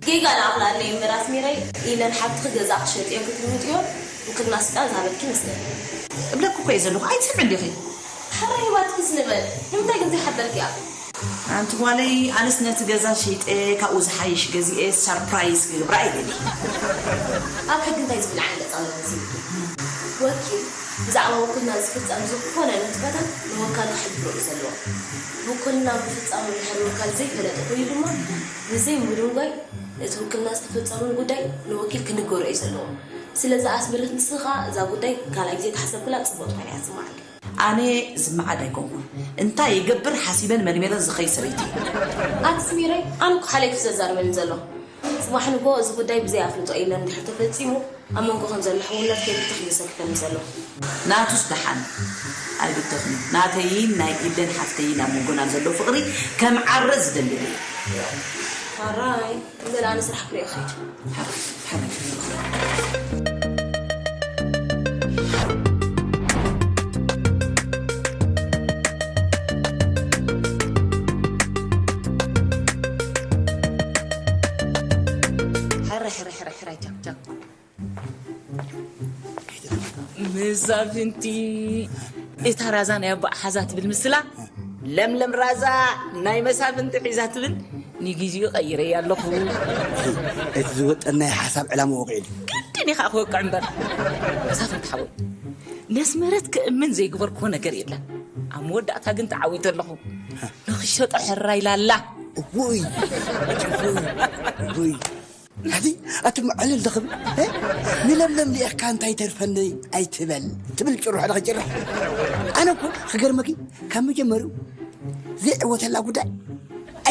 ጌጋ ንኣኽላ ኣለይ እምበር ኣስሚረይ ኢለን ሓፍትኺ ገዛ ክሸጥዮን ክትልውጥዮን ውክልና ስልጣን ዝሃበትኪ ይመስለኒ። እብለኪ እኮ እየ ዘለኹ ኣይትስምዕን ዲኺ? ሕራይ ሂባትኪስ ንበል ንምንታይ ግን ዘይሓበርክያ? ኣንቲ ጓለይ ኣነስ ነቲ ገዛ ሸይጠ ካብኡ ዝሓይሽ ገዚኤ ሳርፕራይዝ ክገብራ እየ ደልየ። ኣብ ሕጊ እንታይ ዝብል ዓንቀፅ ኣሎ መሲልኪ? ወኪል ብዛዕባ ውክልና ዝፍፀም ዝኾነ ንጥፈታት ንወካል ክሕብሮ እዩ ዘለዎ። ውክልና ምፍፃሙ እንድሕር ወካል ዘይፈለጠ ኮይኑ ድማ ብዘይ ምድንጓይ እቲ ውክልና ዝተፈፀመሉ ጉዳይ ንወኪል ክንገሮ እዩ ዘለዎ። ስለዚ ኣስመረት ንስኺ ከዓ እዛ ጉዳይ ካልኣይ ግዜ ተሓሰብክላ ፅቡቕ ትኾን እያ ዝስምዓኒ። ኣነ ዝመዓድ ኣይኮንኩን። እንታይ ይገብር ሓሲበን መርሚረን ዝኸይድ ሰበይቲ እየ። ኣቲ ስሚረይ፣ ኣነ እኮ ሓልየት እዩ ዘዛርበኒ ዘሎ። ፅባሕ ንግሆ እዚ ጉዳይ ብዘይ ኣፍልጦ ኢለን እንድሕር ተፈፂሙ ኣብ መንጎኹም ዘሎ ሕውነት ከይብተኽ እዩ ዘሰክፈኒ ዘሎ። ናቱስ ደሓን ኣይብተኽን። ናተይን ናይ ኢለን ሓፍተይን ኣብ መንጎና ዘሎ ፍቕሪ ከም ዓረ ዝደልል እየ። ሕራይ እምበል ኣነ ስራሕ ክሪኦ ክኸይድ። መሳፍንቲ እታ ራዛ ናይ ኣቦ ሓዛ ትብል ምስላ ለምለም ራዛ ናይ መሳፍንቲ ሒዛ ትብል ንግዜኡ ቀይረያ ኣለኹ። እቲ ዝወጠናዮ ሓሳብ ዕላማ ወቂዕሉ። ግድን እዩ ከዓ ክወቅዕ እምበር። መሳፍንቲ ሓወይ ነስመረት ክእምን ዘይግበርክዎ ነገር የለን። ኣብ መወዳእታ ግን ተዓዊተ ኣለኹ። ንኽሸጦ ሕራ ኢላላ። ውይ ውይ ውይ ኣቲ ኣቲ መዕልል ደኽብ ንለምለም ልኢኽካ እንታይ ተርፈኒ ኣይትበል ትብል ጭርሖ ዶ ክጭርሕ ኣነ እኮ ክገርመኪ ካብ መጀመሪኡ ዘይዕወተላ ጉዳይ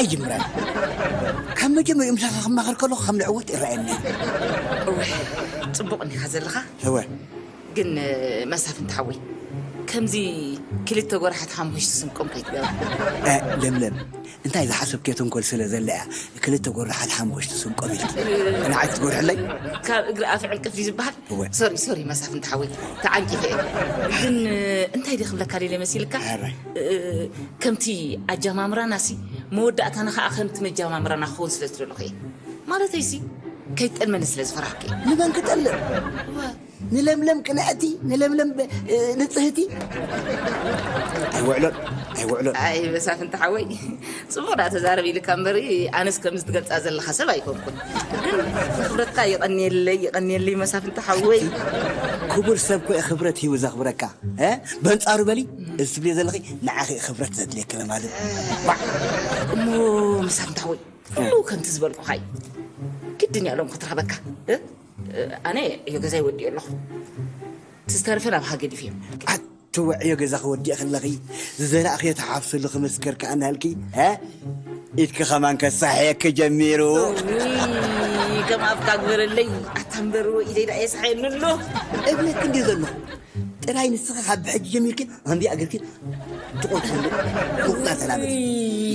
ኣይጅምረን ካብ መጀመሪኡ ምሳኻ ክማኸር ከለኹ ከም ንዕወት ይረኣየኒ እወ ጽቡቕ እኒኻ ዘለኻ እወ ግን መሳፍንቲ ሓወይ ከምዚ ክልተ ጎራሓት ሓሙሽተ ስንቆም ከይትገባ ለምለም እንታይ ዝሓሰብክዮ ተንኮል ስለ ዘለ እያ ክልተ ጎራሓት ሓሙሽተ ስንቆም ኢልኪ ንዓይ ክትጎርሕለይ ካብ እግሪ ኣፍ ዕንቅፍ ድዩ ዝበሃል ሶሪ ሶሪ መሳፍንቲ ሓወይ ተዓንቂፈ እየ ግን እንታይ ደ ክብለካ ደለ መሲልካ ከምቲ ኣጀማምራናሲ መወዳእታና ከዓ ከምቲ መጀማምራና ክኸውን ስለ ዝደለኹ እየ ማለተይሲ ከይትጠልመኒ ስለ ዝፈራህኩ እየ ንመን ክጠልም ንለምለም ቅንዕቲ ንለምለም ንፅህቲ ውዕሎን ኣይውዕሎን። ኣይ መሳፍንቲ ሓወይ፣ ጽቡቕ ዳ ተዛረብ ኢልካ እምበር፣ ኣነስ ከምዚ ትገልጻ ዘለኻ ሰብ ኣይኮንኩን። ግን ክብረትካ የቐንየለይ፣ የቐንየለይ መሳፍንቲ ሓወይ። ክቡር ሰብ ኮ ክብረት ሂቡ ዘኽብረካ። እ? በንጻሩ በሊ፣ እዚ ትብልዮ ዘለኺ ንዓኺ ክብረት ዘድልየኪ ማለት። እሞ መሳፍንቲ ሓወይ፣ ኩሉ ከምቲ ዝበልኩኻ እዩ። ግድን እያ ሎም ክትረኽበካ። እ? ኣነ ዕዮ ገዛይ ወዲኦ ኣለኹ። እቲ ዝተረፈ ናባኻ ገዲፍ እዮም። ኣቲ ውዕዮ ገዛ ክወዲእ ከለኺ ዝዘራእኽዮ ተሓፍስሉ ክምስከር ከኣ እናሃልኪ፣ እ? ኢድኪ ከማን ከሳሕየኪ ጀሚሩ። እውይ፣ ከም ኣፍካ ግበረለይ። ኣታ እምበር ኢደይ ደኣ የስሓየኒ ኣሎ። እብለኪ እንድየ ዘለኹ። ጥራይ ንስኺ ካብ ብሕጂ ጀሚርኪ ከምዚኣ ጌርኪ ትቆርጥሉ። ቁጣ ሰላም። እይ፣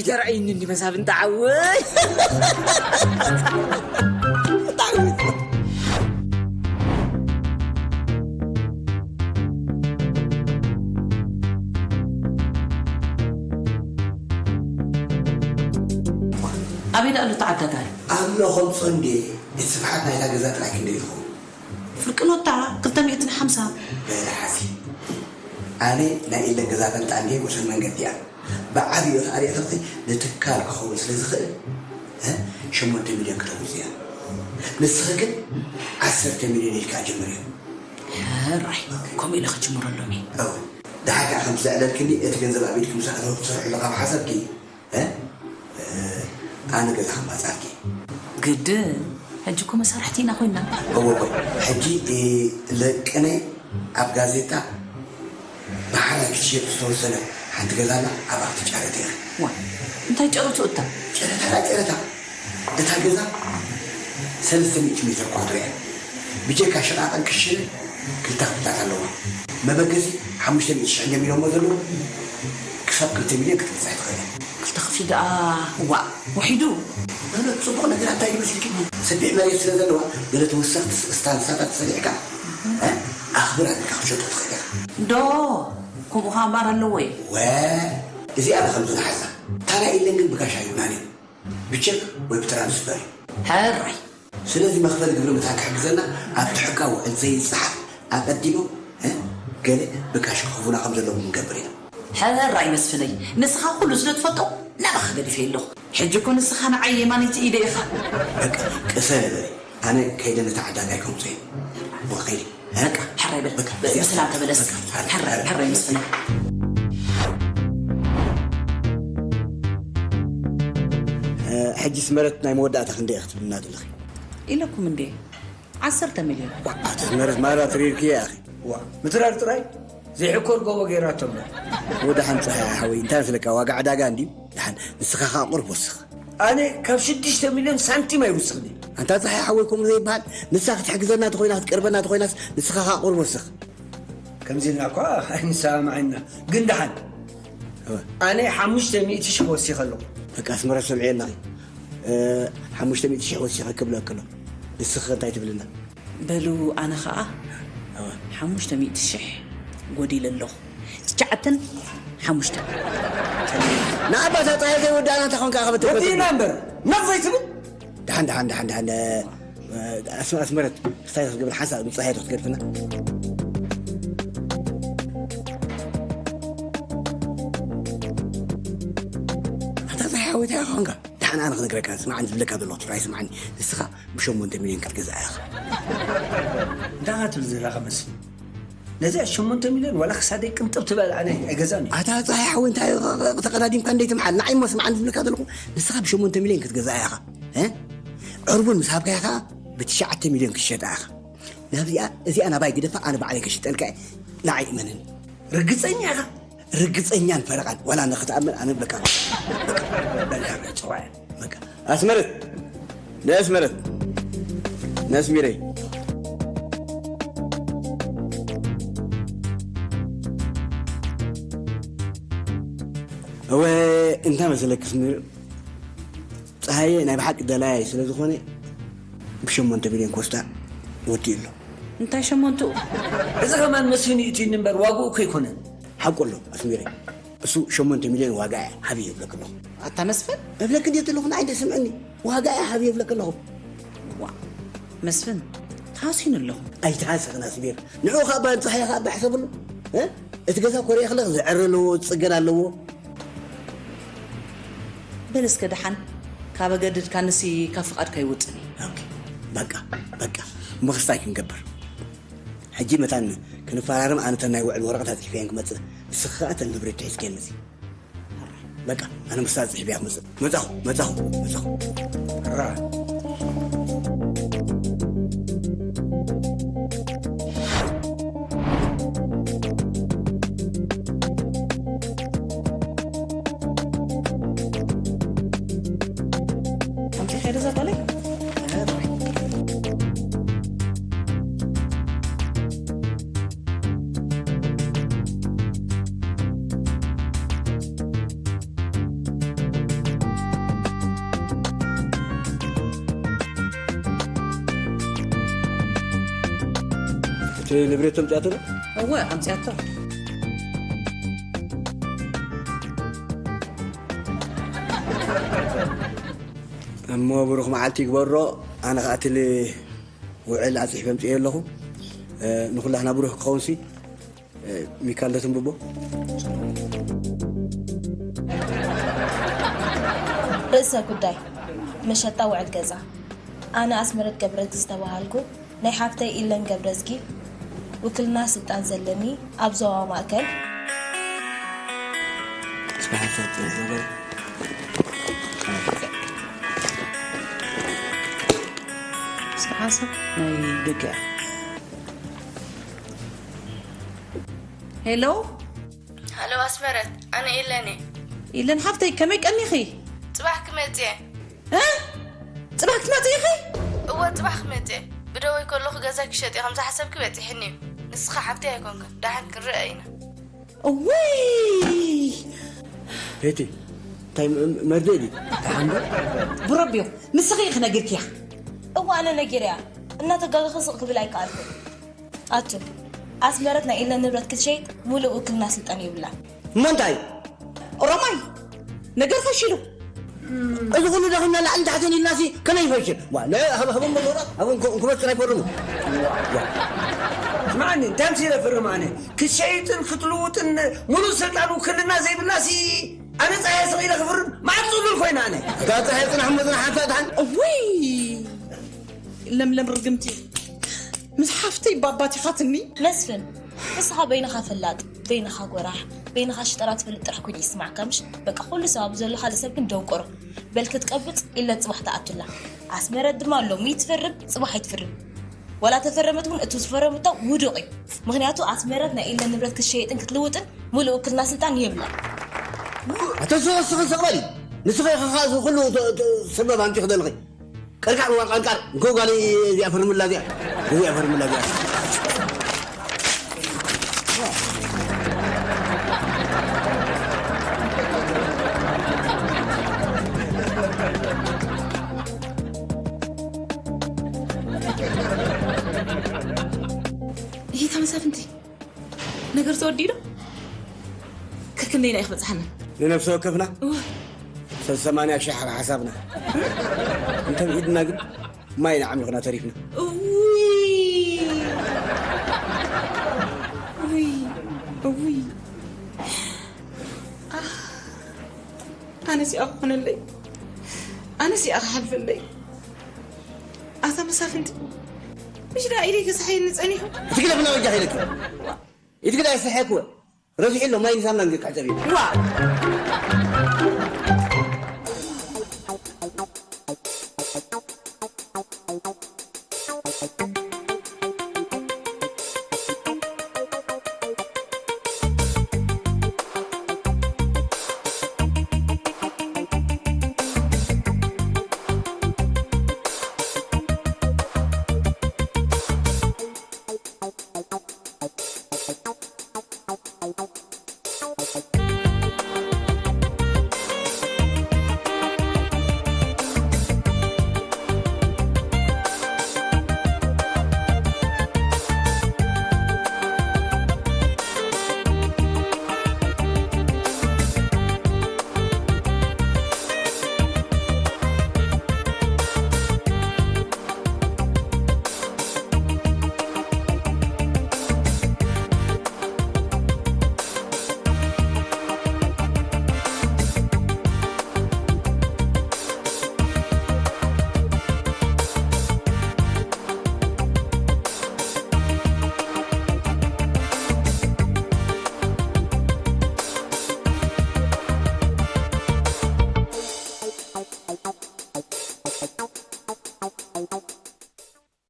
ተራእይኒ እንዲ መሳፍንቲ ዓወይ። ኣበይ ደኣ ኣሎ ተዓዳጋይ? ኣሎ ከምፅኦ እንዴ። እቲ ስፍሓት ናይታ ገዛ ጥራይ ክንደይ ይኸውን? ፍርቂ ኖታ ክልተ ሚእትን ሓምሳ። በሊ ሓዚ ኣነ ናይ ኢለን ገዛ ፈልጣ እንድየ ወሰን መንገዲ እያ። ብዓብዩ ተኣሪኽልኺ ንትካል ክኸውን ስለ ዝኽእል፣ እ፣ ሸሞንተ ሚልዮን ክተውፅ እያ። ንስኺ ግን ዓሰርተ ሚልዮን ኢልካ ጀምርዮ። ሕራይ፣ ከምኡ ኢለ ክጅምረሎም እየ። እው፣ ደሓር ከዓ ከምቲ ዘዕለልክኒ እቲ ገንዘብ ኣብ ኢድኪ ምስ ኣተወ ክትሰርሕሉ ካብ ሓሰብኪ፣ እ? እ፣ ኣነ ገዛ ከማጻልኪ። ግድን፣ ሕጂ እኮ መሳርሕቲ ኢና ኮይና። እወ፣ እወ። ሕጂ፣ እ፣ ለቅነ ኣብ ጋዜጣ ብሓራይ ክትሽየጥ ዝተወሰነ ሓንቲ ገዛ ኣላ፣ ኣብኣ ክትጫረቲ ኢኺ። ዋ፣ እንታይ ጨረቱ እታ? ጨረታ፣ ጨረታ። እታ ገዛ ሰለስተ ሚእቲ ሜትር ኳድሮ እያ። ብጀካ ሽቓቕን ክሽንን ክልተ ክፍልታት ኣለዋ። መበገሲ ሓሙሽተ ሚእቲ ሽሕ እዮም ኢሎሞ ዘለዉ። ክሳብ ክልተ ሚልዮን ክትበጽሕ ትኽእል እያ። ክልተ ክፍሊ ደኣ፣ ዋእ፣ ውሒዱ። በሎ፣ ጽቡቕ ነገር እንታይ ይመስልኪ? ሰፊሕ መሬት ስለ ዘለዋ፣ ገለ ተወሰኽቲ ስታንሳታት ተሰሪሕካ፣ እ? ኣኽብር ኣቢልካ ክትሸጦ ትኽእል ኢኻ። ዶ፣ ከምኡ ኸኣ እምበኣር ኣለዎ እዩ። ወ፣ እዚኣ ብኸምዚ ንሓዛ። እታ ናይ ኢለን ግን ብካሽ ኣይብላን እዩ። ብቸክ ወይ ብትራንስፈር እዩ። ሕራይ። ስለዚ መኽፈሊ ግብሪ ምታን ክሕግዘና ኣብቲ ሕጋዊ ውዕል ዘይጸሓፍ ኣቐዲሞም፣ እ፣ ገለ ብካሽ ክህቡና ከም ዘለዎም ክንገብር ኢና። ሕራይ መስፍነይ፣ ንስኻ ኩሉ ስለ ትፈልጦ ናባኻ ገዲፈ ኣለኹ። ሕጂ እኮ ንስኻ ንዓይ የማነይቲ ኢደ ኢኻ። በቃ፣ ቅሰ ንበሪ። ኣነ ከይደ ነቲ ዓዳጋይ ከምጽኦ እየ። ወ፣ ከይደ። በቃ፣ ሕራይ በል። በቃ፣ ብሰላም ተመለስ። በቃ፣ ሕራይ፣ ሕራይ መስፍነይ። እ፣ ሕጂስ መረት ናይ መወዳእታ ክንደይ ኢኺ ትብልና ዘለኺ? ኢለኩም እንዴ? ዓሰርተ ሚልዮን። ዋ፣ ኣቲ መረት ማራ ትሪርኪ እያ፣ ኣኺ። ዋ፣ ምትራር ጥራይ ዘይሕኮር ጎቦ ገይራቶ ኣሎ። ወደሓን ጸሓይ ሓወይ፣ እንታይ መስለካ፣ ዋጋ ዕዳጋ እንድዩ። ደሓን፣ ንስኻ ኸኣ ቁሩብ ወስኽ። ኣነ ካብ ሽዱሽተ ሚልዮን ሳንቲም ኣይውስኽን። ኣንታ ጸሓይ ሓወይ፣ ከምኡ ዘይበሃል። ንሳ ክትሕግዘና ተኾይና፣ ክትቀርበና ተኾይናስ፣ ንስኻ ኸኣ ቁሩብ ወስኽ። ከምዚ ኢልና እኳ ኣይንሰማማዕን ኢና። ግን ደሓን፣ እወ። ኣነ ሓሙሽተ ሚእቲ ሽሕ ወሲኸ ኣለኹ። በቃ፣ ኣስመረት፣ ሰምዕየና። እ፣ ሓሙሽተ ሚእቲ ሽሕ ወሲኸ ክብለኪ ኣሎ። ንስኺ እንታይ ትብልና? በሉ፣ ኣነ ኸኣ እወ። ሓሙሽተ ሚእቲ ሽሕ ጎዲለ ኣለኹ። ትሽዓተን ሓሙሽተን። ንኣባታ ጸሓይ ዘይወዳእና እንተ ኾንካ፣ ኣኸበተ ወዲእና እምበር፣ ነቕ ዘይትብል? ደሓን፣ ደሓን፣ ደሓን፣ ደሓን፣ እ፣ ኣስ-፣ ኣስመረት፣ ክስታይ ክትገብር ሓንሳእ ብጸሓይ ክትገድፍና። ኣታ ጸሓይ ሓወይታ ኢኻ ኾንካ። ደሓን ኣነ ክነግረካ፣ ስምዓኒ ዝብለካ ዘለኹ ጥራይ ስምዓኒ። ንስኻ ብሸሞንተ ሚልዮን ክትገዝኣ ኢኻ። እንታይ ኢኻ ትብል ዘለኻ መስፍን? ነዚኣ ሸሞንተ ሚልዮን ዋላ ክሳደይ ቅንጥብ ትበል ኣነ ኣይገዛን እየ። ኣታ ጸሓይ ሓወይ እንታይ ተቐዳዲምካ እንደይ ትምሓል? ንዓይ እሞ ስምዓኒ ዝብለካ ዘለኹ ንስኻ ብሸሞንተ ሚልዮን ክትገዝኣ ኢኻ። እ? ዕርቡን ምስ ሃብካያ ኸኣ ብትሽዓተ ሚልዮን ክትሸጣ ኢኻ። ናብዚኣ፣ እዚኣ ናባይ ግደፋ፣ ኣነ ባዕለይ ከሽጠልካ እየ። ንዓይ እመነኒ። ርግጸኛ ኢኻ? ርግጸኛን ፈረቓን፣ ዋላ ንኽትኣምን ኣነ እብለካ። በቃ፣ በል፣ ሕራይ፣ ጽዋዕ። በቃ፣ ኣስመረት፣ ንኣስመረት፣ ንኣስሚረይ። እወ፣ እንታይ መሰለኪ ኣስሚር፣ ጸሃየ ናይ ብሓቂ ደላያይ ስለ ዝኾነ፣ ብሸሞንተ ሚልዮን ክወስዳ ወዲኡ ኣሎ። እንታይ ሸሞንትኡ? እዚ ከማን መስፍን እዩ እትይኒ እምበር ዋግኡ እኮ ኣይኮነን። ሓቁ ኣሎ ኣስሚረይ። እሱ ሸሞንተ ሚልዮን ዋጋ እያ ሃቢ ይብለኪ ኣለኹ። ኣታ መስፍን? እብለኪ እንድየ ዘለኹ ንዓይ እንደ ስምዕኒ። ዋጋ እያ ሃቢ ይብለኪ ኣለኹ። ዋ፣ መስፍን፣ ተሃሲኑ ኣለኹ። ኣይትሃስኽን ኣስሚር። ንዑ ኻባ ንጸሃየ ኻባ ሕሰብሉ። እ? እቲ ገዛ ኮሪያ ከለኽ ዝዕረ ኣለዎ፣ ዝጽገን ኣለዎ። በል እስከ ደሓን ካብ ኣገድድካንሲ ካብ ፍቓድካ ይውጥን እዩ። ኦኬ፣ በቃ፣ በቃ። ምኽስታይ ክንገብር። ሕጂ መታን ክንፈራረም ኣነ እተን ናይ ውዕል ወረቐት ኣጽሒፈየን ክመጽእ። ንስኻ ከኣ እተን ንብረት ሒዝከየን መጺእ። በቃ፣ ኣነ ምስታ ጽሒፍያ ክመጽእ። መጻኹ፣ መጻኹ፣ መጻኹ። ራ። ኣምጺእካ ዶ እዛ ጓለይ? እቲ ንብረት ኣምጺኣቶ ዶ? እወ፣ ኣምጺኣቶ። እሞ ብሩኽ መዓልቲ ይግበሮ። ኣነ ኸኣ እቲ ል-፣ ውዕል ኣጽሒፈ ኣምጺኤዮ ኣለኹ። እ፣ ንኹላህና ብሩኽ ክኸውንሲ፣ እ፣ ሚካል ዶ ትንብቦ? ርእሰ ጉዳይ፣ መሸጣ ውዕል ገዛ። ኣነ ኣስመረት ገብረዝጊ ዝተባሃልኩ፣ ናይ ሓፍተይ ኢለን ገብረዝጊ ውክልና ስልጣን ዘለኒ ኣብ ዞባ ማእከል። ጽባሕ ሓሳብ ጽቡቕ ነበረ። ጽባሕ ሓሳብ ናይ ደገ። ሄሎ። ሃሎ ኣስመረት፣ ኣነ ኢለን እየ። ኢለን ሓፍተይ፣ ከመይ ቀኒኺ? ጽባሕ ክመጽእ እየ። እ? ጽባሕ ክትመጽእ ኢኺ? እወ፣ ጽባሕ ክመጽእ እየ። ብደወይ ከለኹ ገዛ ክሸጥ እየ ከም ዝሓሰብኪ በጺሕኒ እዩ። ንስኻ ሓፍተይ ኣይኮንክን። ደሓን ክንርአ ኢና። እውይ! ቤቲ፣ እንታይ ም-፣ መርድእ ድዩ? ደሓን ዶ? ብረቢዮ፣ ንስኺ ኢኺ ነጊርክያ። እወ፣ ኣነ ነጊረያ። እናተጋገኸ ስቕ ክብል ኣይከኣልኩን። ኣቱ፣ ኣስመረት ናይ ኢለን ንብረት ክትሸይጥ ሙሉእ ውክልና ስልጣን የብላን። እሞ እንታይ? ኦሮማይ፣ ነገር ፈሺሉ። እዚ ኩሉ ደኺምና ላዕልን ታሕትን ኢልናሲ ከመይ ይፈሽል? ዋ፣ ለ-፣ ሃብ-፣ ሃቦም መዞራ፣ ሃቦም ክመጽእ ኣይፈርሙ። ዋ። ስምዓኒ፣ እንታይ ምሲለ ፍርም ኣነ? ክትሸይጥን ክትልውጥን ሙሉእ ስልጣን ውክልና ዘይብላሲ ኣነ ጸሓየ ስቕ ኢለ ክፍርም መዓት ጽሉል ኮይነ ኣነ። እታ ጸሓየ ጽናሕ እሞ ጽናሕ ሓንሳእ ደሓን። እውይ! ለምለም ርግምቲ። ምስ ሓፍተይ ባባቲኻትኒ። መስፍን፣ ንስኻ በይንኻ ፈላጥ፣ በይንኻ ጎራሕ፣ በይንኻ ሽጠራ ትፈልጥ ጥራሕ ኮይኑ ይስማዕካ ምሽ? በቃ ኩሉ ሰብ ኣብ ዘሎ ካልእ ሰብ ግን ደንቆሮ። በል ክትቀብጽ ኢለ ጽባሕ ትኣቱላ። ኣስመረት ድማ ሎሚ ትፈርም፣ ጽባሕ ኣይትፍርም። ዋላ ተፈረመት እውን እቱ ዝፈረምቶ ውዱቕ እዩ። ምኽንያቱ ኣስመረት ናይ ኢለ ንብረት ክትሸይጥን ክትልውጥን ሙሉእ ውክልና ስልጣን የብላን። ኣቶ ሱቕ፣ ስቕ፣ ስቕ በሊ። ንስኺ ኢኺ ኸኣ እዚ ኩሉ ት-፣ ት-፣ ሰበብ ኣምጺኺ ዘለኺ። ቀርቃር እዋ ቀርቃር። እንኮ ጓለይ እዚኣ ፈርምላ እዚኣ። እዚኣ ፈርምላ እዚኣ። ይሄ ተመሳፍንቲ ነገር ተወዲኡ ዶ? ከክንደይና እዩ ክበጽሓና? ንነፍሲ ወከፍና እወ። ሰማንያ ሺሕ ኣብ ሓሳብና። እንተ ኢድና ግን ማይ ንዓሚኹና ተሪፍና። እውይ! እውይ! እውይ! ኣህ! ኣነ እዚኣ ክኾነለይ፣ ኣነ እዚኣ ክሓልፈለይ። ኣታ መሳፍንቲ፣ ምሽ ደኣ ኢደይ ክስሓየኒ ጸኒሑ። እቲ ግደፍ እና በጃ ኸይለኪ። ኢቲ ግዳ ይስሐክወ። ረዚሑ ኣሎ፣ ማይ ንሳምና ንግር ክሕጸብ እዩ። ዋ!